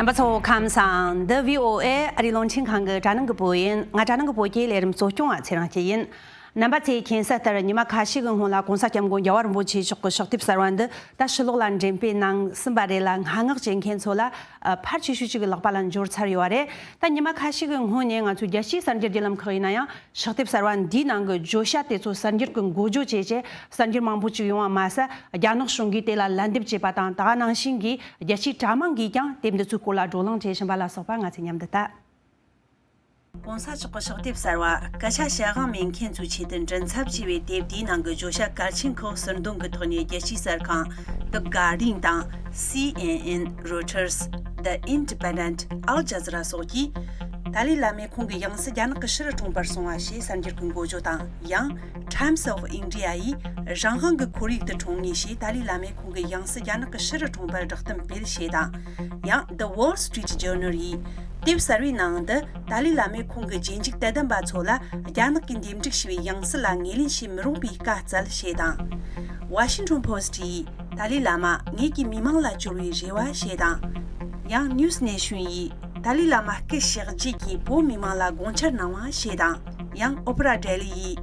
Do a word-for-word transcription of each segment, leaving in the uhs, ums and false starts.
བུ་ཚོ་ཁམས་བཟང་། འདི་བྷི་ཨོ་ཨེ་ཨ་རིའི་རླུང་འཕྲིན་ཁང་གི་དྲ་ནང་གི་བོད་ཡིན། ང་དྲ་ནང་གི་བོད་སྐད་ལས་རིམ་གཙོ་སྐྱོང་བ་ཚེ་རིང་སྐྱིད་ཡིན། རྣམ་པ་ཚོས་མཁྱེན་གསལ་ལྟར་ཉི་མ་ཁ་ཤས་ཀྱི་སྔོན་ལ་༸གོང་ས་༸སྐྱབས་མགོན་རྒྱལ་བ་རིན་པོ་ཆེ་མཆོག་གི་ཕྱག་དེབ་གསར་བ་འདི་ད་ཕྱི་ལོགས་ལ་འགྲེམས་སྤེལ་གནང་ཟིན་པ་རེད་ལ། སྔ་མངགས་བྱེད་མཁན་ཚོ་ལ་ཨ་ཕལ་ཆེ་ཤོས་ཅིག་གི་ལག་པ་ལ་འབྱོར་ཚར་ཡོད་པ་རེད། ད་ཉི་མ་ཁ་ཤས་ཀྱི་སྔོན་ནས་ང་ཚོའི་རྒྱལ་སྤྱིའི་གསར་འགྱུར་བརྒྱུད་ལམ་ཁག་ཡིན་ན་ཡང་། ཕྱག་དེབ་གསར་བ་འདིའི་ནང་གི་བརྗོད་བྱ་དེ་ཚོ་གསར་འགྱུར་གྱི་འགོ་བརྗོད་བྱས་རྗེས་གསར་འགྱུར་མང་པོ་ཅིག་ཡོང་བ་མ་ཟད། རྒྱ་ནག་གཞུང་གིས་དེ་ལ་ལན་འདེབས་བྱས་པ་དང་། ད་ག་ནང་བཞིན་གྱི་རྒྱལ་སྤྱིའི་དྲ་དམངས་ཀྱིས་ཀྱང་དེབ་འདི་ཚོའི་སྐོར་ལ་བགྲོ་གླེང་བྱེད་བཞིན་པ་ལ་སོགས་པ་ང་ཚོས་མཉམ་དུ་ལྟ། ༸གོང་ས་མཆོག་གི་ཕྱག་དེབ་གསར་བ་སྐད་ཆ་བཤད་དབང་མེད་མཁན་ཚོའི་ཆེད་དུ་མགྲིན་ཚབ་ཅེས་པའི་དེབ་འདིའི་ནང་གི་བརྗོད་བྱ་གལ་ཆེན་ཁག་ཟུར་འདོན་གྱི་ཐོག་ནས་རྒྱལ་སྤྱིའི་གསར་ཁང་The Guardian དང་། C N N, Reuters, The Independent, Al Jazeera སོགས་ཀྱིས། ཏཱ་ལའི་བླ་མས་ཁོང་གི་ཡང་སྲིད་རྒྱ་ནག་གི་ཕྱི་རུ་འཁྲུངས་པར་སོང་བ་ཞེས་གསར་འགྱུར་གྱི་འགོ་བརྗོད་དང་། ཡང་། Times of India ཡིས་རང་དབང་གི་ཁོར་ཡུག་ཏུ་འཁྲུངས་ངེས་ཞེས་ཏཱ་ལའི་བླ་མས་ཁོང་གི་ཡང་སྲིད་རྒྱ་ནག་གི་ཕྱི་རུ་འཁྲུངས་པར་བསྒྲགས་གཏམ་སྤེལ་ཞེས་དང་། ཡང་། The Wall Street Journal ཡིས་དེབ་གསར་བའི་ནང་དུ་ཏཱ་ལའི་བླ་མས་ཁོང་གི་རྗེས་འཇུག་དད་ལྡན་པ་ཚོ་ལ་རྒྱ་ནག་གིས་འདེམས་སྒྲུག་བྱས་པའི་ཡང་སྲིད་ལ་ངོས་ལེན་བྱེད་མི་རུང་བའི་བཀའ་སྩལ་ཞེས་དང་། Washington Post ཡིས། ཏཱ་ལའི་བླ་མ་ངེད་ཀྱི་མི་མང་ལ་བཅོལ་བའི་རེ་བ་ཞེས་དང་། ཡང་། News Nation ཡིས་ཏཱ་ལའི་བླ་མ་སྐུ་གཤེགས་རྗེས་ཀྱི་བོད་མི་མང་ལ་དགོངས་འཆར་གནང་བ་ཞེས་དང་། ཡང་། Opera Daily ཡིས་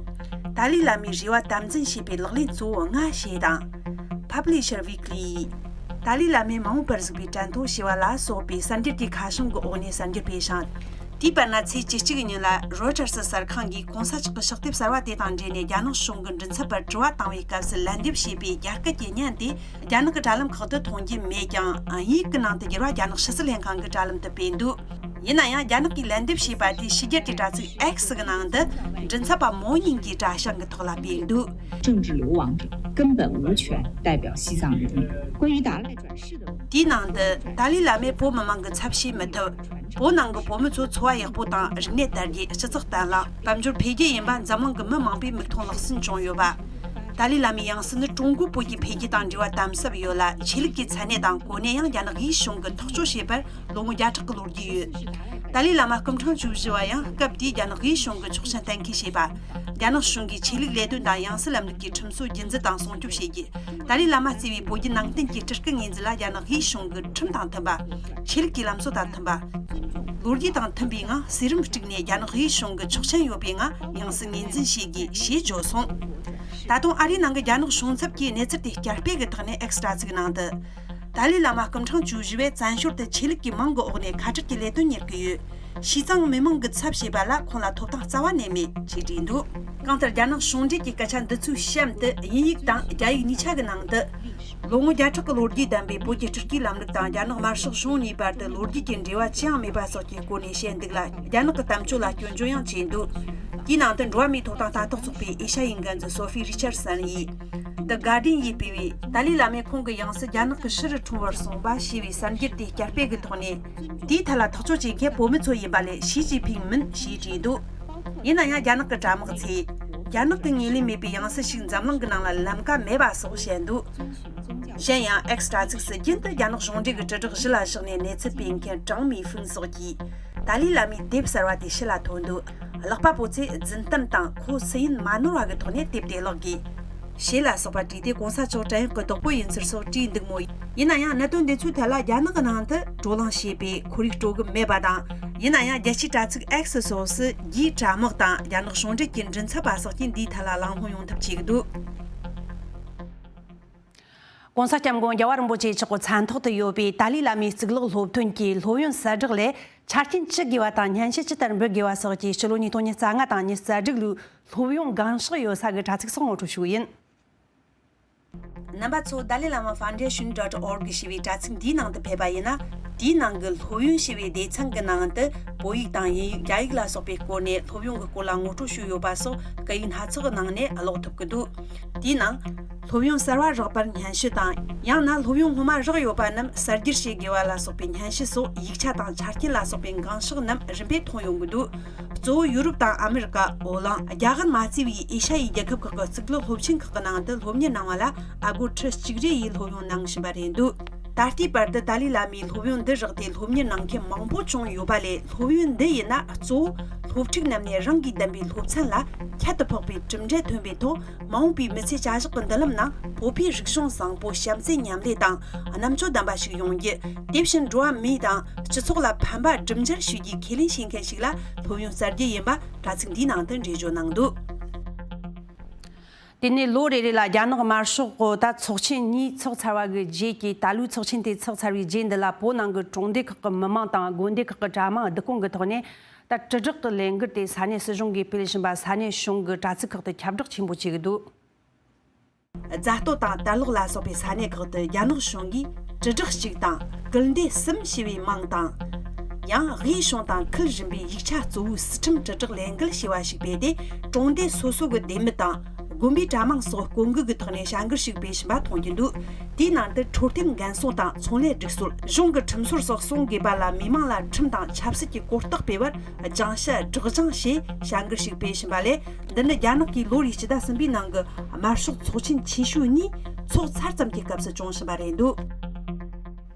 ཏཱ་ལའི་བླ་མའི་རེ་བ་དམ་འཛིན་བྱེད་པའི་ལག་ལེན་གཙོ་བོ་ལྔ་ཞེས་དང་། Publisher Weekly ཡིས་ཏཱ་ལའི་བླ་མས་མ་འོངས་པར་གཟིགས་པའི་དྲན་ཐོ་ཞེས་པ་ལ་སོགས་པའི་གསར་འགྱུར་གྱི་ཁ་བྱང་གི་འོག་ནས་གསར་འགྱུར་སྤེལ་ཞིང་། དེའི་བར་ན་ཚེས་བཅུ་གཅིག་ཉིན་ལ་Reuters གསར་ཁང་གིས་༸གོང་ས་མཆོག་གི་ཕྱག་དེབ་གསར་བ་དེ་དང་འབྲེལ་ནས་རྒྱ་ནག་གཞུང་གི་མགྲིན་ཚབ་པར་དྲི་བ་བཏང་བའི་སྐབས་སུ་ལན་འདེབས་བྱས་པའི་རྒྱ་སྐད་ཀྱི་བརྙན་དེ་རྒྱ་ནག་གི་དྲ་ལམ་ཁག་ཏུ་མཐོང་རྒྱུ་མེད་ཀྱང་། དབྱིན་ཡིག་གི་ནང་དུ་བསྒྱུར་བ་རྒྱ་ནག་ཕྱི་སྲིད་ལྷན་ཁང་གི་དྲ་ལམ་དུ་སྤེལ་འདུག་ཡིན་ན་ཡང་། རྒྱ་ནག་གིས་ལན་འདེབས་བྱས་པ་དེ་ཕྱི་རྒྱལ་གྱི་དྲ་ཚིགས་X གི་ནང་དུ་མགྲིན་ཚབ་པ་མོ་ཉིང་གི་དྲ་བྱང་གི་ཐོག་ལ་སྤེལ་འདུག 政治流亡者根本无权代表西藏人民。关于达赖转世的问题， དེའི་ནང་དུ་ཏཱ་ལའི་བླ་མས་བོད་མི་མང་གི་ཚབ་བྱེད་མི་ཐུབ། བོད་ནང་གི་བོད་མི་ཚོ་འཚོ་བ་ཡག་པོ་དང་། རིག་གནས་དར་རྒྱས། སྤྱི་ཚོགས་བརྟན་ལྷིང་། དཔལ་འབྱོར་འཕེལ་རྒྱས་ཡིན་པ་འཛམ་གླིང་གི་མི་མང་པོས་མིག་མཐོང་ལག་ཟིན་བྱུང་ཡོད་པ། ཏཱ་ལའི་བླ་མའི་ཡང་སྲིད་ནི་ཀྲུང་གོའི་བོད་ཀྱི་འཕེལ་རྒྱས་དང་འབྲེལ་བ་དམ་ཟབ་ཡོད་ལ། ཆོས་ལུགས་ཀྱི་མཚན་གནས་དང་གོ་གནས་ཡང་རྒྱ་ནག་དབུས་གཞུང་གིས་ཐག་གཅོད་བྱས་པར་ལོ་ངོ་བརྒྱ་ཕྲག་གི་ལོ་རྒྱུས་ཡོད། ཏཱ་ལའི་བླ་མ་སྐུ་ཕྲེང་བཅུ་བཞི་བ་ཡང་སྐབས་དེའི་རྒྱ་ནག་དབུས་གཞུང་གི་ཆོག་མཆན་གཏན་འཁེལ་བྱས་པ། རྒྱ་ནག་གཞུང་གིས་ཆོས་ལུགས་ལས་དོན་དང་ཡང་སྲིད་ལམ་ལུགས་ཀྱི་ཁྲིམས་སྲོལ་རྒྱུན་འཛིན་དང་སྲུང་སྐྱོབ་བྱེད་རྒྱུ། ཏཱ་ལའི་བླ་མ་གཙོས་པའི་བོད་བརྒྱུད་ནང་བསྟན་གྱི་སྤྲུལ་སྐུ་ངོས་འཛིན་ལ་རྒྱ་ནག་དབུས་གཞུང་གི་ཁྲིམས་དང་མཐུན་པ། ཆོས་ལུགས་ཀྱི་ལམ་སྲོལ་དང་མཐུན་པ། ལོ་རྒྱུས་དང་མཐུན་པའི་ངང་སྲིད་རིམ་དཀྲུགས་ནས་རྒྱ་ནག་དབུས་གཞུང་གི་ཆོག་མཆན་ཡོད་པའི་ངང་ཡང་སྲིད་ངོས་འཛིན་བྱེད་དགོས་ཞེས་བརྗོད་སོང་། ད་དུང་ཨ་རིའི་ནང་གི་རྒྱ་ནག་གཞུང་ཚབ་ཀྱིས་གནས་ཚུལ་དེ་བསྐྱར་སྤེལ་གྱི་ཐོག་ནས་X དྲ་ཚིགས་ནང་དུ། ཏཱ་ལའི་བླ་མ་སྐུ་ཕྲེང་བཅུ་བཞི་བས་བཙན་བྱོལ་དུ་ཆོས་ལུགས་ཀྱི་མིང་གི་འོག་ནས་ཁ་བྲལ་གྱི་ལས་དོན་གཉེར་གྱི་ཡོད། ཞི་ཙང་མི་མང་གི་ཚབ་བྱས་པ་ལ་ཁོང་ལ་ཐོབ་ཐང་རྩ་བ་ནས་མེད་ཅེས་བྲིས་འདུག་གང་ལྟར་རྒྱ་ནག་གཞུང་འབྲེལ་གྱི་སྐད་ཆ་འདི་ཚོའི་གཤམ་དུ་དབྱིན་ཡིག་དང་རྒྱ་ཡིག་གཉིས་ཆ་གི་ནང་དུ། ལོ་ངོ་བརྒྱ་ཕྲག་གི་ལོ་རྒྱུས་ལྡན་པའི་བོད་ཀྱི་སྤྲུལ་སྐུའི་ལམ་ལུགས་དང་རྒྱ་ནག་དམར་ཤོག་གཞུང་གཉིས་བར་དུ་ལོ་རྒྱུས་ཀྱི་འབྲེལ་བ་ཅི་ཡང་མེད་པ་སོགས་ཀྱི་སྐོར་ནས་བཤད་འདུག་ལ། རྒྱ་ནག་གི་དམ་བཅའ་ལ་སྐྱོན་བརྗོད་ཡང་བྱས་འདུག་དེའི་ནང་དུ་འགྲོ་བ་མིའི་ཐོབ་ཐང་ལྟ་རྟོག་ཚོགས་པའི་ཨེ་ཤ་ཡའི་འགན་འཛིན་སོ་ཧྥི་རི་ཆར་སན་ཡིས། The Guardian ཡིས་སྤེལ་བའི་ཏཱ་ལའི་བླ་མས་ཁོང་གི་ཡང་སྲིད་རྒྱ་ནག་གི་ཕྱི་རུ་འཁྲུངས་པར་གསུངས་པ་ཞེས་པའི་གསར་འགྱུར་དེ་བསྐྱར་སྤེལ་གྱི་ཐོག་ནས། དེའི་ཐད་ལ་ཐག་གཅོད་བྱེད་མཁན་བོད་མི་ཚོ་ཡིན་པ་ལས་ཞི་ཅིན་ཕིང་མིན་ཞེས་བྲིས་འདུག་ཡིན་ན་ཡང་རྒྱ་ནག་གི་དྲ་དམག་ཚོས། རྒྱ་ནག་གི་ངོས་ལེན་མེད་པའི་ཡང་སྲིད་ཞིག་འཛམ་གླིང་གི་ནང་ལ་ལམ་ཀ་མེད་པ་སོགས་བཤད་འདུག་གཞན་ཡང་X དྲ་ཚིགས་སུ་རྒྱུན་དུ་རྒྱ་ནག་གཞུང་འབྲེལ་གྱི་དྲིལ་བསྒྲགས་གཞི་ལ་བཞག་ནས་གནས་ཚུལ་སྤེལ་མཁན་ཀྲང་མི་ཧྥུན་སོགས་ཀྱིས། ཏཱ་ལའི་བླ་མའི་དེབ་གསར་བ་དེ་ཕྱི་ལ་ཐོན་འདུག་ཀློག་པ་པོ་ཚོས་རྫུན་གཏམ་དང་ཁོ་སུ་ཡིན་མ་ནོར་བ་གི་ཐོག་ནས་དེབ་དེ་ཀློག་དགོས། ཞེས་ལ་སོགས་པ་བྲིས་ཏེ་༸གོང་ས་མཆོག་བྲན་གཡོག་གི་བདག་པོ་ཡིན་ཚུལ་སོགས་བྲིས་འདུག་མོད། ཡིན་ན་ཡང་གནད་དོན་འདི་ཚོའི་ཐད་ལ་རྒྱ་ནག་གི་ནང་དུ་བགྲོ་གླེང་བྱེད་པའི་ཁོར་ཡུག་སྤྲོད་གི་མེད་པ་དང་། ཡིན་ན་ཡང་རྒྱལ་སྤྱིའི་དྲ་ཚིགས་X སོགས་སུ་རྒྱའི་དྲ་དམག་དང་རྒྱ་ནག་གཞུང་འབྲེལ་གྱི་མགྲིན་ཚབ་པ་སོགས་ཀྱིས་འདིའི་ཐད་ལ་གླེང་སློང་ཡོང་ཐབས་བྱེད་ཀྱི་འདུག ༸གོང་ས་༸སྐྱབས་མགོན་རྒྱལ་བ་རིན་པོ་ཆེ་མཆོག་གི་མཚན་ཐོག་ཏུ་ཡོད་པའི་ཏཱ་ལའི་བླ་མའི་གཙུག་ལག་སློབ་ཐོན་གྱི་སློབ་ཡོན་གསལ་བསྒྲགས་ལས་ཆ་རྐྱེན་ཅི་དགོས་པ་དང་སྙན་ཞུ་ཅི་ལྟར་འབུལ་དགོས་པ་སོགས་ཀྱི་ཕྱི་ལོ་ཉིས་སྟོང་ཉི་ཤུ་རྩ་ལྔ་དང་ཉི་ཤུ་རྩ་དྲུག་ལོའི་སློབ་ཡོན་གང་ཤོག་ཡོད་ས་གི་དྲ་ཚིགས་སོགས་ངོ་སྤྲོད་ཞུ་གི་ཡིན། རྣམ་པ་ཚོ་Dalai Lama Foundation dot org ཞེས་པའི་དྲ་ཚིགས་འདིའི་ནང་དུ་ཕེབས་པ་ཡིན་ན། དེའི་ནང་གི་སློབ་ཡོན་ཞེས་པའི་སྡེ་ཚན་གྱི་ནང་དུ་བོད་ཡིག་དང་དབྱིན་ཡིག་རྒྱ་ཡིག་ལ་སོགས་པའི་སྐོར་ནས་སློབ་ཡོན་གྱི་སྐོར་ལ་ངོ་སྤྲོད་ཞུས་ཡོད་པ་སོགས་སྐད་ཡིག་སྣ་ཚོགས་ཀྱི་ནང་ནས་ཀློག་ཐུབ་ཀྱི་འདུག་དེའི་ནང་། སློབ་ཡོན་གསར་བ་རག་པར་སྙན་ཞུ་དང་། ཡང་ན་སློབ་ཡོན་སྔོན་མ་རག་ཡོད་པ་རྣམས་གསར་བསྒྱུར་བྱེད་དགོས་པ་ལ་སོགས་པའི་སྙན་ཞུ་སོགས་ཡིག་ཆ་དང་ཆ་རྐྱེན་ལ་སོགས་པའི་འགངས་ཤོག་རྣམས་རིམ་པས་ཐོན་ཡོང་གི་འདུག་གཙོ་བོ་ཡུ་རོབ་དང་ཨ་མི་རི་ཀ། ཨོ་གླིང་། རྒྱ་གར་མ་གཙོས་པའི་ཨེ་ཤ་ཡའི་རྒྱལ་ཁབ་ཁག་གི་གཙུག་ལག་སློབ་ཆེན་ཁག་གི་ནང་དུ་སློབ་གཉེར་གནང་བ་ལ་ཨ་སྒོར་ཁྲི་གཅིག་རེ་ཡི་སློབ་ཡོན་གནང་བཞིན་པ་རེད་འདུག་ད་ལྟའི་བར་དུ་ཏཱ་ལའི་བླ་མའི་སློབ་ཡོན་འདི་རག་སྟེ་སློབ་གཉེར་གནང་མཁན་མང་པོ་བྱུང་ཡོད་པ་ལས། སློབ་ཡོན་འདི་ཡིན་ན་གཙོ་བོ་ བུ་ཕྲུག་རྣམས་ནས་རང་གིས་འདེམས་པའི་སློབ་ཚན་ལ་ཁྱད་དུ་འཕགས་པའི་གྲུབ་འབྲས་ཐོན་པའི་ཐོག་མ་འོངས་པའི་མི་ཚེ་བྱ་གཞག་གི་མདུན་ལམ་ནང་བོད་པའི་རིག་གཞུང་བཟང་པོ་བྱམས་བརྩེ་མཉམ་ལས་དང་རྣམ་དཔྱོད་ལྡན་པ་ཞིག་ཡོང་རྒྱུ། དེ་བཞིན་འགྲོ་བ་མི་དང་སྤྱི་ཚོགས་ལ་ཕན་པ་སྒྲུབ་འཇལ་ཞུ་རྒྱུའི་ཁས་ལེན་བྱེད་མཁན་ཞིག་ལ་སློབ་ཡོན་སྩལ་རྒྱུ་ཡིན་པ་དྲ་ཚིགས་འདིའི་ནང་དུ་འགྲེལ་བརྗོད་གནང་འདུག་དེ་ནས་ལོ་རེ་རེ་ལ་རྒྱ་ནག་དམར་ཤོག་གི་ད་ཚོགས་ཆེན་གཉིས་ཚོགས་ཚར་བ་གི་རྗེས་ཀྱི་ད་ལོའི་ཚོགས་ཆེན་དེ་ཚོགས་ཚར་བའི་རྗེས་འདི་ལ་བོད་ནང་གི་གྲོང་སྡེ་ཁག་གི་མི་མང་དང་དགོན་སྡེ་ཁག་གི་གྲྭ་མང་བསྡུ་སྐོང་གི་ཐོག་ནས་ད་དྲིལ་བསྒྲགས་ཀྱི་ལས་འགུལ་དེ་ས་གནས་སྲིད་གཞུང་གིས་སྤེལ་བཞིན་པ་ས་གནས་གཞུང་གི་དྲ་ཚིགས་ཁག་ཏུ་ཁྱབ་བསྒྲགས་ཆེན་པོ་བྱེད་ཀྱི་འདུག་རྫ་སྟོད་དང་དར་ལག་ལ་སོགས་པའི་ས་གནས་ཁག་ཏུ་རྒྱ་ནག་གཞུང་གིས་དྲིལ་བསྒྲགས་ཤིག་དང་སྐུལ་འདེད་གསུམ་ཞེས་པའི་མིང་དང་། ཡང་དབུས་གཞུང་དང་ཁུལ་རིམ་པའི་ཡིག་ཆ་གཙོ་བོའི་སྲིད་ཁྲིམས་དྲིལ་བསྒྲགས་ལས་འགུལ་ཞེས་པ་ཞིག་སྤེལ་ཏེ། གྲོང་སྡེ་སོ་སོ་གི་སྡེ་མི་དང་དགོན་པའི་གྲྭ་མང་སོགས་སྐུ་འགུག་གི་ཐོག་ནས་བྱ་འགུལ་ཞིག་སྤེལ་བཞིན་པ་མཐོང་རྒྱུ་འདུག་དེའི་ནང་དུ་འཕྲོད་བསྟེན་འགན་སྲུང་དང་ཚོང་ལས་སྒྲིག་སྲོལ། གཞུང་གི་ཁྲིམས་སྲོལ་སོགས་སྲུང་དགོས་པ་ལ་མི་མང་ལ་ཁྲིམས་དང་ཆབ་སྲིད་ཀྱི་གོ་རྟོགས་སྤེལ་བར་སྦྱང་བཤད་སྒྲོག་སྦྱང་ཞེས་བྱ་འགུལ་ཞིག་སྤེལ་བཞིན་པ་ལས། འདི་ནི་རྒྱ་ནག་གིས་ལོ་རེའི་སྤྱི་ཟླ་གསུམ་པའི་ནང་གི་དམར་ཤོག་ཚོགས་ཆེན་ཆེ་ཤོས་གཉིས་ཚོགས་ཚར་ཙམ་གྱི་སྐབས་སུ་བྱུང་བཞིན་པ་རེད་འདུག་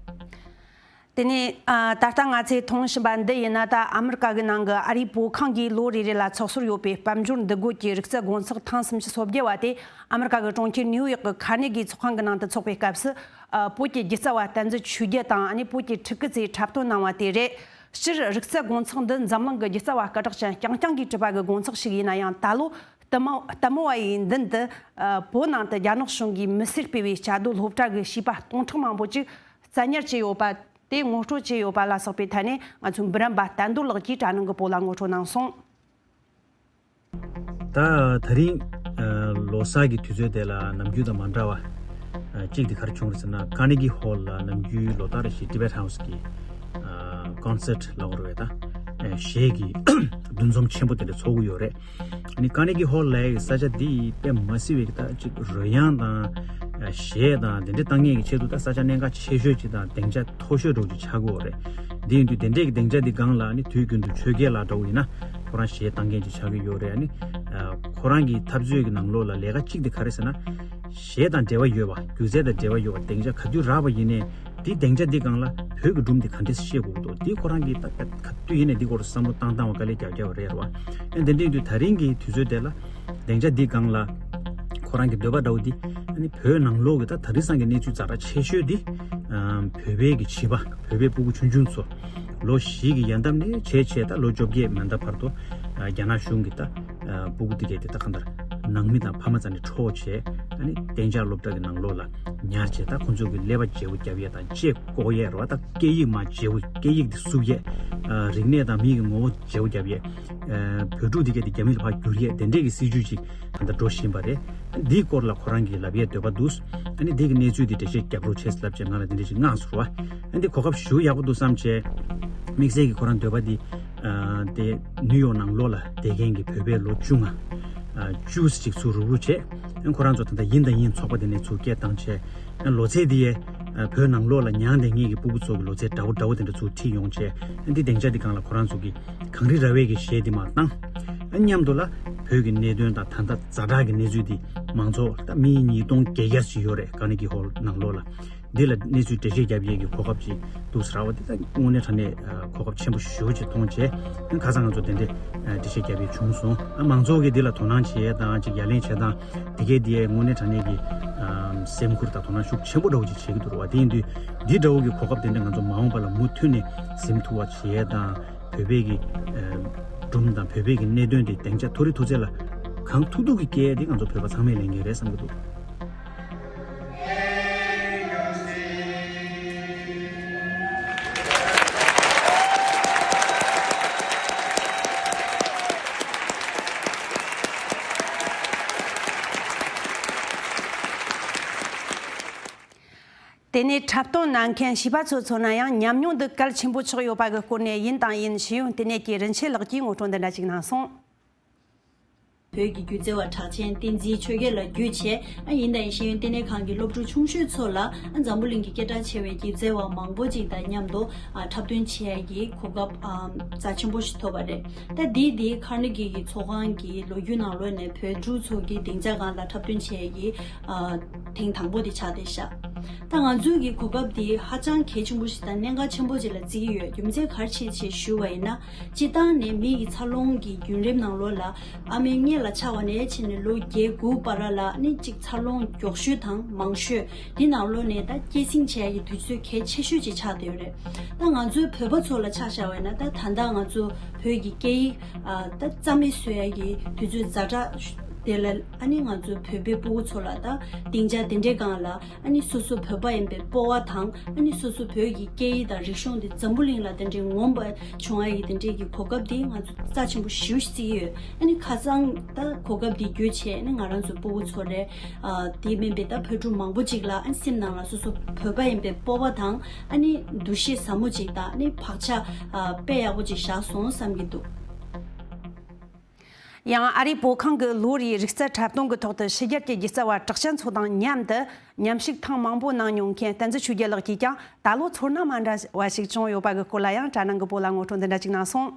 དེ་ནས་ཨ། ད་ལྟ་ང་ཚོས་མཐོང་བཞིན་པ་འདི་ཡིན་ན། ད་ཨ་མི་རི་ཀ་གི་ནང་གི་ཨ་རིའི་བོད་ཁང་གིས་ལོ་རེ་རེ་ལ་ཚོགས་སོར་ཡོད་པའི་དཔལ་འབྱོར་འདུ་འགོད་ཀྱི་རིག་རྩལ་སྒོ་འཚོགས་ཐེངས་སུམ་ཅུ་སོ་བརྒྱད་པ་དེ་ཨ་མི་རི་ཀ་གི་གྲོང་ཁྱེར་ནིའུ་ཡོག་གི་ཁ་ནེ་གི་ཚོགས་ཁང་གི་ནང་དུ་འཚོགས་པའི་སྐབས་སུ། ཨ། བོད་ཀྱི་སྒྱུ་རྩལ་བ་བསྟན་འཛིན་ཆོས་རྒྱལ་དང་ཨ་ནི་བོད་ཀྱི་ཕྲུ་གུ་ཚོས་འཁྲབ་སྟོན་གནང་བ་དེ་རེད། སྤྱིར་རིག་རྩལ་སྒོ་འཚོགས་འདི་འཛམ་གླིང་གི་སྒྱུ་རྩལ་བ་སྐད་གྲགས་ཅན་རྐྱང་རྐྱང་གིས་གྲུབ་པ་གི་སྒོ་འཚོགས་ཤིག་ཡིན་ན་ཡང་། ད་ལོ་ལྟད་མོ་ལྟད་མོ་བ་ཡི་མདུན་དུ། ཨ། བོད་ནང་དུ་རྒྱ་ནག་གཞུང་གིས་མི་སེར་སྤེལ་བའི་བཅའ་སྡོད་སློབ་གྲྭ་གི་བྱིས་པ་སྟོང་ཕྲག་མང་པོ་ཅིག་བཙན་ཉར་བྱས་ཡོད་པ་དེ་ངོ་སྤྲོད་བྱས་ཡོད་པ་ལ་སོགས་པའི་ཐད་ནས་ང་ཚོའི་འབུམ་རམས་པ་བསྟན་རྡོར་ལགས་ཀྱིས་དྲ་ནང་གི་བོད་ལ་ངོ་སྤྲོད་གནང་སོང་། ད་ད་རིང་ལོ་གསར་གྱི་དུས་ཚོད་དེ་ལ་ནམ་རྒྱུན་དང་མ་འདྲ་བ་གཅིག་དེ་ག་རེ་བྱུང་རེད་ཟེར་ན། ཀར་ནེ་གི་ཧོལ་ལ་ནམ་རྒྱུན་ལོ་ལྟར་བཞིན་ཊི་བེཊ་ཧའུ་སི་གི་ཀོན་སར་ཊི་ལབ་དགོས་རེད་པས། ད་གཞས་ཀྱི་འདུ་འཛོམས་ཆེན་པོ་དེ་འདྲ་ཚོགས་ཀྱི་ཡོད་རེད། ཨ་ནི་ཀར་ནེ་གི་ཧོལ་ལབ་ཡག་གི་ས་ཆ་འདི་དཔེ་མ་སྲིད་པའི་ད་ཅིག་རོལ་དབྱངས་དང་གཞས་དང་དེ་འདྲ་བཏང་མཁན་གྱི་ཆེད་དུ་ད་ས་ཆ་གནད་འགག་ཆེ་ཤོས་ཅིག་དང་སྡིངས་ཆ་མཐོ་ཤོས་འདྲ་བོ་ཅིག་ཆགས་ཀྱི་ཡོད་རེད། དེ་ཡིན་དུས་དེ་འདྲའི་གི་སྡིངས་ཆ་འདི་སྒང་ལ་ཨ་ནི་དུས་རྒྱུན་དུ་ཆོས་རྒྱལ་ལགས་འདྲ་བོ་ཡིན་ན་ཁོ་རང་གཞས་བཏང་མཁན་ཅིག་ཆགས་ཀྱི་ཡོད་རེད། ཨ་ནི་ཁོ་རང་གི་འཐབ་རྩོད་ཀྱི་ནང་ལོགས་ལ་ལས་ཀ་གཅིག་དེ་ག་རེ་ཟེར་ན། གཞས་དང་འབྲེལ་བ་ཡོད་པ། སྒྱུ་རྩལ་དང་འབྲེལ་བ་ཡོད་པ། སྡིངས་ཆ་ག་དུས་རག་པ་ཡིན་ནའི་འདི་སྡིངས་ཆ་འདི་སྒང་ལ་བོད་ཀྱི་སྒྲུང་འདི་ག་འདྲས་བཤད་དགོས་ཀྱི་འདུག་འདི་ཁོ་རང་གིས་ད་ག་དུས་ཡིན་ནའི་འདི་སྐོར་བསམ་བློ་བཏང་བཏང་བ་དཀའ་ལས་རྒྱག་རྒྱག་པ་རེད་རོ། ཨ་འདི་འདྲ་ཡིན་དུས་ད་རིང་གི་དུས་ཚོད་དེ་ལ་སྡིངས་ཆ་འདི་སྒང་ལ་ཁོ་རང་གི་འདོད་པ་འདྲ་བོ་འདི། ཨ་ནི་བོད་ནང་ལོགས་ཀྱི་ད་ད་རིང་སང་གི་གནས་ཚུལ་ཛ་དྲག་ཆེ་ཤོས་འདི་བོད་པའི་གི་བྱིས་པ། བོད་པའི་སྤུ་གུ་ཆུང་ཆུང་ཚོ་ལོ་བཞི་གི་ཡན་འདབ་ནས་བྱས་བྱས་ད་ལོ་བཅོ་བརྒྱད་མན་འདབ་བར་དུ་རྒྱ་ནག་གཞུང་གིས་ད་སྤུ་གུ་དེ་གས་དེ་ད་གང་ལྟར་ནང་མི་དང་ཕ་མ་རྩ་ནས་འཕྲོག་བྱས། ཨ་ནི་གཏན་འཇགས་སློབ་གྲྭ་གི་ནང་ལོགས་ལ་ཉར་བྱས། ད་ཁོང་ཚོ་གི་ཀླད་པ་བརྗེ་པོ་རྒྱབ་ཡས་དང་ལྕེ་བཀོག་ཡས་རེད་པ། ད་སྐད་ཡིག་མར་བརྗེ་པོ། སྐད་ཡིག་དེ་བསུབ་ཡས། རིག་གནས་དང་མི་གི་ངོ་བོ་བརྗེ་པོ་རྒྱབ་ཡས། བོད་ཕྲུག་དེ་གས་དེ་རྒྱ་མི་ལ་ཕར་བསྒྱུར་ཡས་དེ་འདྲས་ཀྱི་སྲིད་ཇུས་ཅིག་ད་ལྟ་འགྲོ་བཞིན་པ་རེད། འདིའི་སྐོར་ལ་ཁོ་རང་གིས་ལབ་ཡས་འདོད་པ་འདུག་ཨ་ནི་འདི་གི་གནས་ཚུལ་འདི་འགྲེལ་བཤད་རྒྱབ་རོགས་བྱེད་ལབ་བྱས་ང་ལ་འདི་འདྲ་ཞིག་མངགས་སོང་བ། ཨ་འདི་གོ་སྐབས་ཞེ་པོ་ཡག་པོ་འདུག་བསམ་བྱས། དམིགས་བསལ་གྱི་ཁོ་རང་འདོད་པ་འདི་ཨ་དེ་ནིའུ་ཡོག་ནང་ལོགས་ལ་བསྡད་མཁན་གྱི་བོད་པའི་ལོ་བཅོ་ལྔ་ཨ་བཅུ་ཙམ་ཅིག་ཚུར་རུག་རུག་བྱས། ཨ་ཁོ་རང་ཚོ་ད་ལྟ་ཡིན་དང་ཡིན་ཚོགས་པ་དེ་ནས་ཚུར་སྐད་བཏང་བྱས། ཨ་ལོ་ཚད་འདི་ཡས་ཨ་བོད་ནང་ལོགས་ལ་མྱངས་བསྡད་མཁན་གྱི་སྤུ་གུ་ཚོ་གི་ལོ་ཚད་འདྲ་པོ་འདྲ་པོ་དེ་འདྲ་ཚུར་ཁྲིད་ཡོང་བྱས། ཨ་འདི་སྡིངས་ཆ་འདི་སྒང་ལ་ཁོ་རང་ཚོ་གི་གངས་རི་ར་བའི་གི་གཞས་འདི་མར་བཏང་། ཨ་མཉམ་དུ་ལ་བོད་ཀྱི་གནད་དོན་དང་ད་ལྟ་ཛ་དྲག་གི་གནས་ཚུལ་འདི་མང་ཚོགས་ད་མི་ཉིས་སྟོང་བརྒྱད་བརྒྱ་ཅིག་ཡོད་རེད། ཀར་ནེ་གི་ཧོལ་ནང་ལོགས་ལ། འདི་ལ་གནས་ཚུལ་འགྲེལ་བཤད་རྒྱབ་ཡས་ཀྱི་གོ་སྐབས་ཅིག་འདུག་ཟེར་བ་འདི་ད་དངོས་གནས་དྲང་གནས་གོ་སྐབས་ཆེན་པོ་ཞེ་པོ་ཅིག་མཐོང་བྱས། ཁ་སང་ང་ཚོ་དེ་འདྲའི་འགྲེལ་བཤད་རྒྱབ་ཡས་བྱུང་སོང་། ཨ་མང་ཚོགས་ཀྱིས་འདི་ལ་དོ་སྣང་བྱེད་ཡས་དང་ཅིག་ཡ་ལན་བྱེད་སྟངས་དེ་གས་འདི་ཡས་དངོས་གནས་དྲང་གནས་ཀྱི་སེམས་ཁུར་དང་དོ་སྣང་ཤུགས་ཆེན་པོ་འདྲ་བོ་ཅིག་བྱེད་ཀྱི་འདུག་རེད་བ། དེ་ཡིན་དུས་འདི་འདྲ་བོ་གི་གོ་སྐབས་དེ་འདྲ་ང་ཚོ་མ་འོངས་པ་ལ་མུ་མཐུད་ནས་ཟིན་ཐུབ་པ་བྱེད་ཡས་དང་། བོད་པའི་གི་སྒྲུང་དང་བོད་པའི་གི་གནད་དོན་དེ་སྡིངས་ཆ་མཐོ་རིས་མཐོ་ཚད་ལ་གང་ཐུབ་ཐུབ་ཀྱིས་སྐྱེལ་ཏེ་ང་ཚོ་བོད་པ་ཚང་མས་ལེན་གྱི་རེད་བསམ་གྱི་འདུག་དེ་ནས་འཁྲབ་སྟོན་གནང་མཁན་བྱིས་པ་ཚོ་མཚོན་ན་ཡང་ཉམས་མྱོང་འདི་གལ་ཆེན་པོ་ཆགས་ཡོད་པ་གི་སྐོར་ནས་ཡིན་དང་ཡིན་ཤེས་ཡོན་ལྟེ་གནས་ཀྱི་རིན་ཆེན་ལགས་ཀྱིས་ངོ་སྤྲོད་འདི་འདྲ་ཅིག་གནང་སོང་། བོད་ཀྱི་སྒྱུ་རྩལ་བ་གྲགས་ཅན་བསྟན་འཛིན་ཆོས་རྒྱལ་ལགས་བརྒྱུད་བྱས། ཨ་ཡིན་དང་ཡིན་ཤེས་ཡོན་ལྟེ་གནས་ཁང་གི་སློབ་ཕྲུག་ཆུང་ཤོས་ཚོ་ལ། ཨ་འཛམ་བུ་གླིང་གི་སྐད་གྲགས་ཆེ་བའི་སྒྱུ་རྩལ་བ་མང་པོ་ཅིག་དང་མཉམ་དུ་ཨ་འཁྲབ་སྟོན་བྱེད་ཡ་གི་གོ་སྐབས་ཨ་རྩ་ཆེན་པོ་ཞིག་ཐོབ་པ་རེད། ད་འདི་འདི་ཁར་ནེ་གི་གི་ཚོགས་ཁང་གི་ལོ་རྒྱུས་ནང་ལོགས་ནས་བོད་ཕྲུག་ཚོ་གི་སྡིངས་ཆ་སྒང་ལ་འཁྲབ་སྟོན་བྱེད་ཡ་གི་ཨ་ཐེངས་དང་པོ་དེ་ཆགས་བསྡད་ཤག་ད་ང་ཚོའི་གི་གོ་སྐབས་འདི་ཧ་ཅང་གལ་ཆེན་པོ་ཞིག་དང་གནད་འགག་ཆེན་པོ་ཅིག་ལ་བརྩི་གི་ཡོད། རྒྱུ་མཚན་ག་རེ་བྱས་ཞེས་ཞུ་བ་ཡིན་ན། སྤྱིར་བཏང་ནས་མི་ཡི་འཚར་ལོངས་ཀྱི་བརྒྱུད་རིམ་ནང་ལོགས་ལ། ཨ་མའི་མངལ་ལ་ཆགས་པ་ནས་བྱས་ནས་ལོ་བརྒྱད་དགུ་བར་ལ་ནི་གཅིག་འཚར་ལོངས་མགྱོགས་ཤོས་དང་མང་ཤོས་འདི་ནང་ལོགས་ནས་ད་སྐྱེད་སྲིང་བྱེད་ཡ་གི་དུས་ཚོད་གལ་ཆེ་ཤོས་ཅིག་ཆགས་བསྡད་ཡོད་རེད། ད་ང་ཚོའི་བོད་པ་ཚོ་ལ་ཆ་བཞག་པ་ཡིན་ན། ད་ད་ལྟ་ང་ཚོ་བོད་ཀྱི་སྐད་ཡིག་ཨ་ད་རྩ་མེད་བཟོ་ཡ་གི་དུས་ཚོད་ཛ་དྲག་དེ་ལ། ཨ་ནི་ང་ཚོའི་བོད་པའི་ཕྲུ་གུ་ཚོ་ལ་ད་སྡིངས་ཆ་དེ་འདྲའི་སྒང་ལ། ཨ་ནི་སོ་སོ་བོད་པ་ཡིན་པའི་སྤོབས་པ་དང་། ཨ་ནི་སོ་སོ་བོད་ཀྱི་སྐད་ཡིག་དང་རིག་གཞུང་དེ་འཛམ་བུ་གླིང་ལ་དེ་འདྲའི་ངོམ་པ་བྱུང་ཡ་ཡི་དེ་འདྲའི་གི་གོ་སྐབས་དེ་ང་ཚོ་རྩ་ཆེན་པོ་ཞེ་པོ་ཅིག་བརྩི་གི་ཡོད། ཨ་ནི་ཁ་སང་ད་གོ་སྐབས་དེ་བརྒྱུད་བྱས། ཨ་ནི་ང་རང་ཚོའི་ཕྲུ་གུ་ཚོ་རེད། ཨ་དེ་མིན་པའི་ད་བོད་ཕྲུག་མང་པོ་ཅིག་ལ། ཨ་ནི་སེམས་ནང་ལ་སོ་སོ་བོད་པ་ཡིན་པའི་སྤོབས་པ་དང་། ཨ་ནི་འདུ་ཤེས་ཟབ་མོ་ཅིག་དང་། ཨ་ནི་བག་ཆགས་ཨ་དཔེ་ཡག་པོ་ཅིག་བཞག་སོང་བསམ་གྱི་འདུག་ཡང་ཨ་རིའི་བོད་ཁང་གི་ལོ་རེའི་རིག་རྩལ་འཁྲབ་སྟོན་གྱི་ཐོག་ཏུ་ཕྱི་རྒྱལ་གྱི་སྒྱུ་རྩལ་བ་གྲགས་ཅན་ཚོ་དང་མཉམ་དུ་མཉམ་ཞུགས་ཐེངས་མང་པོ་གནང་མྱོང་མཁན་བསྟན་འཛིན་ཆོས་རྒྱལ་ལགས་ཀྱིས་ཀྱང་ད་ལོ་ཚོར་སྣང་མ་འདྲ་བ་ཞིག་བྱུང་ཡོད་པ་གི་སྐོར་ལ་ཡང་གྲྭ་ནང་གི་བུ་ལ་ངོ་སྤྲོད་འདི་འདྲ་ཅིག་གནང་སོང་།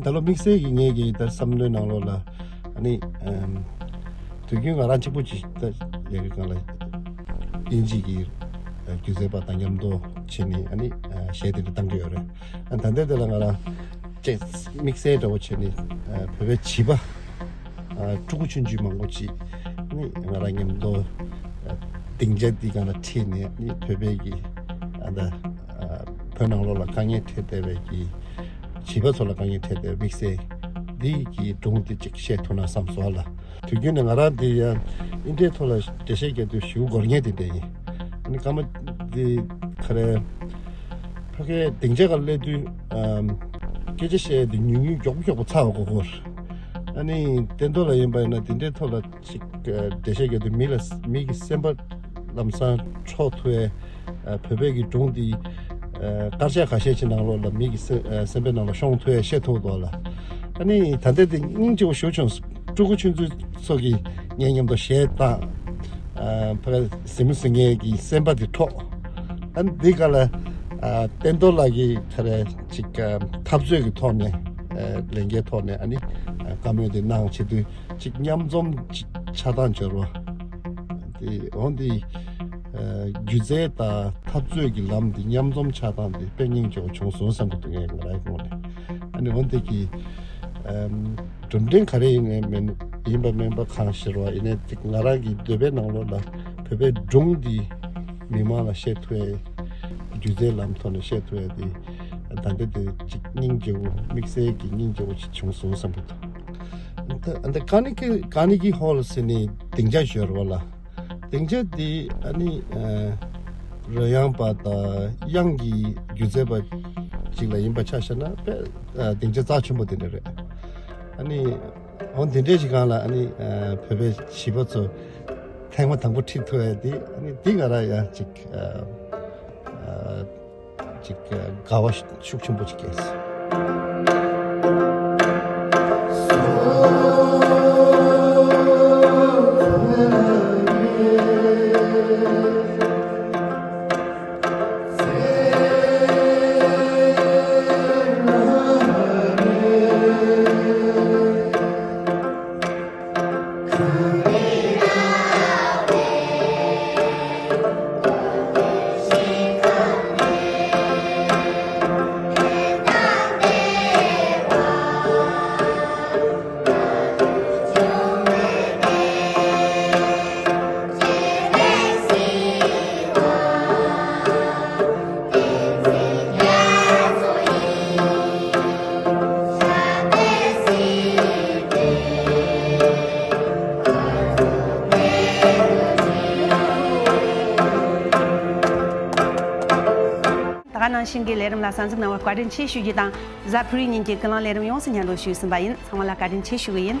ད་ལོ་དམིགས་བསལ་གྱི་ངེད་ཀྱི་ད་བསམ་བློའི་ནང་ལོགས་ལ། ཨ་ནི་ཨམ་དུས་རྒྱུན་ང་རང་གཅིག་པུ་ཅིག་ད་ཡ་གི་སྒང་ལ་དབྱིན་ཇི་གི་ཨ་སྒྱུ་རྩལ་པ་དང་མཉམ་དུ་བྱས་ནས། ཨ་ནི་ཨ་གཞས་དེ་འདྲ་བཏང་གི་ཡོད་རེད། ཨ་ད་ལྟའི་དེ་ལ་ང་རང་ཅིག་དམིགས་བསལ་འདྲ་བོ་བྱས་ནས། ཨ་བོད་པའི་བྱིས་པ་ཨ་ཕྲུ་གུ་ཆུང་ཆུང་མང་པོ་ཅིག་ནི་ང་རང་མཉམ་དུ་ཨ་སྡིངས་ཆ་འདི་སྒང་ལ་ཁྲིད་ནས། ནི་བོད་པའི་གི་ཨ་ད་ཨ་བོད་ནང་ལོགས་ལ་དཀའ་ངལ་འཕྲད་བསྡད་པའི་གི་བྱིས་པ་ཚོ་ལ་དཀའ་ངལ་འཕྲད་བསྡད་པའི་དམིགས་བསལ་འདི་གི་སྒྲུང་འདི་ཅིག་བཤད་ཐུབ་ན་བསམ་སོང་ལ། དུས་རྒྱུན་ནས་ང་རང་འདི་ཡང་ཨིན་ཊར་ནེཊ་ཐོག་ལ་འགྲེལ་བཤད་རྒྱག་དུས་ཞེ་པོ་འགོར་མཁན་དེ་འདྲ་ཡིན། ཨ་ནི་སྐར་མ་འདི་ག་རེ། ཕ་གིའི་སྡིངས་ཆ་སྒང་སླེབས་དུས་ཨམ་སྐད་ཆ་བཤད་དེ་ཉུང་ཉུང་མགྱོགས་པོ་མགྱོགས་པོ་ཚར་བ་གོ་གོ། ཨ་ནི་སྟན་ཐོག་ལ་ཡིན་པ་ཡིན་ན་དེ་འདྲའི་ཐོག་ལ་ཅིག་འགྲེལ་བཤད་རྒྱག་དུས་མི་ལ་མི་གི་སེམས་པ་ལམ་སང་འཕྲོག་ཐུབ་པའི། ཨ་བོད་པའི་གི་སྒྲུང་འདི་ཨ་དཀར་ཆག་ཁ་ཤས་ཀྱི་ནང་ལོགས་ལ་མི་གི་སེ་ཨ་སེམས་པའི་ནང་ལ་ཤོང་ཐུབ་པའི་བཤད་ཐུབ་འདུག་ལ། ཨ་ནི་ད་ལྟ་དེ་སྙིང་རྗེ་པོ་ཞེ་པོ་བྱུང་། ཕྲུ་གུ་ཆུང་ཆུང་ཚོ་གིས་ངའི་མཉམ་དུ་གཞས་བཏང་། ཨ་ཕ་གཟིགས་མོ་གཟིགས་མཁན་གྱི་སེམས་པ་དེ་འཕྲོག་ཨ་ནི་འདི་ག་ལ་ཨ་སྟན་ཐོག་ལགས་ཀྱིས་ག་རེ་ཅིག་ཨ་འཐབ་རྩོད་ཀྱི་ཐོག་ནས། ཨ་ལས་འགན་ཐོག་ནས། ཨ་ནི་ཨ་བཀའ་མོལ་དེ་གནང་བྱེད་དུས། ཅིག་མཉམ་འཛོམས་ཅིག་ཆགས་སྟངས་སྦྱོར་བ་དེ་འོ་འདི་ཨ་སྒྱུ་རྩལ་དང་འཐབ་རྩོད་ཀྱི་ལམ་འདི་མཉམ་འཛོམས་ཆགས་སྟངས་དེ་དཔེ་སྙིང་རྗེ་པོ་བྱུང་སོང་བསམ་གྱི་འདུག་ངས་ང་རང་གི་ངོས་ནས། ཨ་ནི་འོ་འདི་གི་ཨམ་གྲུབ་འབྲས་ག་རེ་ཡིན་ནའི་མིན། ཡིན་པ་མིན་པ་གང་ཞིག་རེད་པ། ཡིན་ནའི་ཅིག་ང་རང་གི་འདོད་པའི་ནང་ལོགས་ལ་བོད་པའི་སྒྲུང་འདི་མི་མང་ལ་བཤད་ཐུབ་ཡ། སྒྱུ་རྩལ་ལམ་ཐོག་ནས་བཤད་ཐུབ་ཡ་དེ་ད་ལྟ་དེ་ཅིག་སྙིང་རྗེ་པོ། དམིགས་བསལ་གྱི་སྙིང་རྗེ་པོ་ཅིག་བྱུང་སོང་བསམ་གྱི་འདུག་ད་ད་ཀར་ནེ་ཀི་ཀར་ནེ་ཀི་ཧོལ་ཟེར་ནས་སྡིངས་ཆ་ཞིག་ཡོད་རེད་པ་ལ། སྡིངས་ཆ་དེ་ཨ་ནི་ཨ་རོལ་དབྱངས་པ་དང་དབྱངས་ཀྱི་སྒྱུ་རྩལ་པ་ཅིག་ལ་ཡིན་པ་ཆ་བཞག་ན་དཔེ་ཨ་སྡིངས་ཆ་རྩ་ཆེན་པོ་དེ་འདྲ་རེད། ཨ་ནི་འོ་དེ་འདྲའི་ཞིག་སྒང་ལ་ཨ་ནི་ཨ་བོད་པའི་བྱིས་པ་ཚོ་ཐེངས་མ་དང་པོ་ཁྲིད་ཐུབ་ཡ་དེ། ཨ་ནི་དེ་ང་རང་ཡང་ཅིག་ཨ་ཨ་ཅིག་དགའ་བ་ཤུགས་ཆེན་པོ་ཅིག་སྐྱེས། ད་ག་ནང་བཞིན་གྱི་ལས་རིམ་ལ་གསན་གཟིགས་གནང་བར་བཀའ་དྲིན་ཆེ་ཞུ་རྒྱུ་དང་། གཟའ་ཕུར་བུའི་ཉིན་གྱི་ཀུན་གླེང་ལས་རིམ་ཡོངས་སུ་སྙན་སྒྲོན་ཞུས་ཟིན་པ་ཡིན། ཚང་མ་ལ་བཀའ་དྲིན་ཆེ་ཞུ་གི་ཡིན།